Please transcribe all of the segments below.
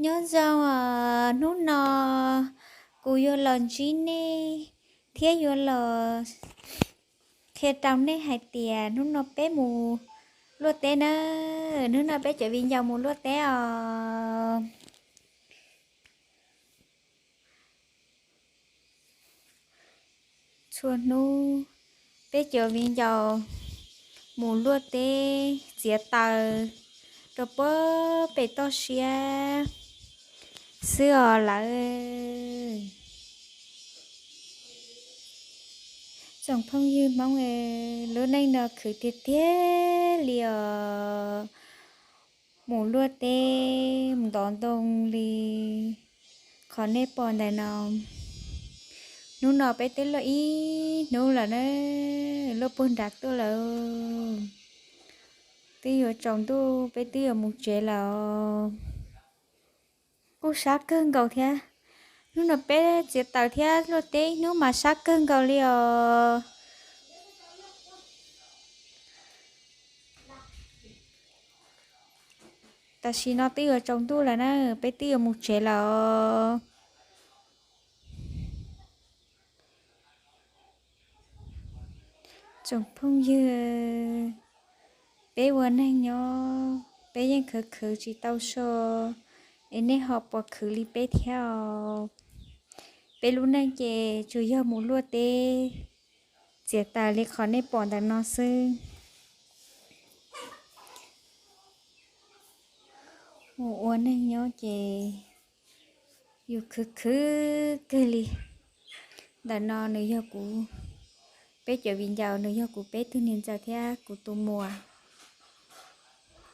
Nyob zoo os, hnub no kuv yuav los ntsib nej thiab yuav los qhia rau nej hais tias hnub no peb mus luaj teb na. Hnub no peb cov viv ncaus mus luaj teb os. Txhua hnub peb cov viv ncaus mus luaj teb txiav taws rau puag pem toj siab xwb os lawm. Tsoom phooj ywg Hmoob, lub neej no khwv tiag tiag li os. Mus luaj teb mus ntov ntoo li qhov nej pom ntawm no. Hnub no peb twb luaj ib hnub lawm na, luaj puag nram tuaj lawm. Twb yuav tsaus ntuj peb twb yuav mus tsev lawm. Kuj sab kawg nkaus thiab. Hnub no peb txiav taws thiab luaj teb ib hnub mas sab kawg nkaus li os. Tam sim no twb yuav tsaus ntuj lawm na, peb twb yuav mus tsev lawm os. Tsoom phooj ywg, peb ua neeg nyob peb yeej khwv khwv tsis tau so, es nej ho puas khwv li peb thiab os? Peb lub neej ces tsuas yog mus luaj teb txiav taws li qhov nej pom ntawm no xwb. Mus ua neeg nyob ces yus khwv khwv kawg li. Ntawm no nws yog kuv, peb cov viv ncaus nws yog kuv peb tug niam ntxawm thiab kuv tus muam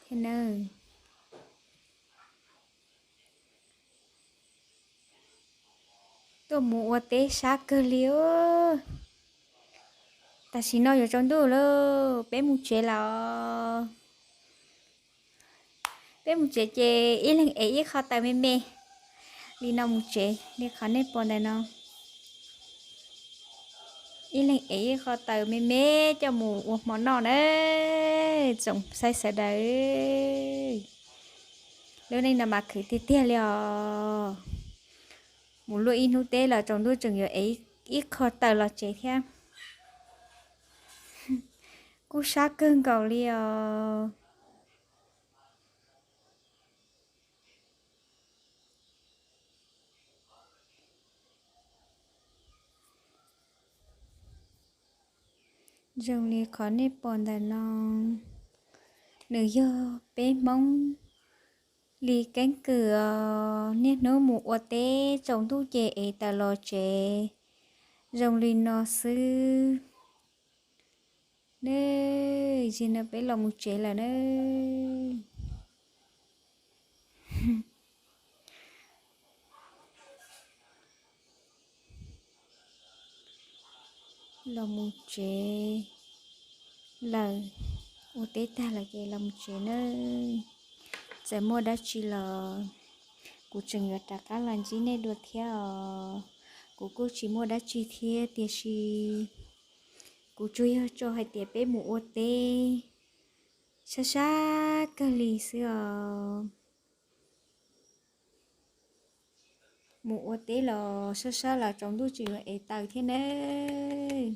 thiab nawb. Tuaj mus ua teb sab kawg li os. Tam sim no yuav tsaus ntuj lawm, peb mus tsev lawm os. Peb mus tsev ces ib leeg ev ib qho taws me me li no mus tsev li qhov nej pom ntawm no. Ib leeg ev ib qho taws me me coj mus ua hmo noj na. Tsoom saib sawv daws, lub neej no mas khwv tiag tiag li os. Mus luaj ib hnub teb los tsaus ntuj tseem yuav ev ib qho taws los tsev thiab. Kuj sab kawg nkaus li os. Zoo li qhov nej pom ntawm no, nws yog peb Hmoob li keeb kwm os, niaj hnub mus ua teb tsaus ntuj ces ev taws los tsev, zoo li no xwb. Nws, zaum no peb los mus tsev lawm na. Los mus tsev lawm, ua teb tag lawm ces los mus tsev nawb. Txawm muaj dab tsi los kuv tseem yuav rov qab los ntsib nej dua thiab os. Kuv kuj tsis muaj dab tsi thiab tiam sis kuv tsuas yog tso hais tias peb mus ua teb sab sab kawg li xwb os. Mus ua teb los sab sab los tsaus ntuj tseem yuav ev taws thiab nawb.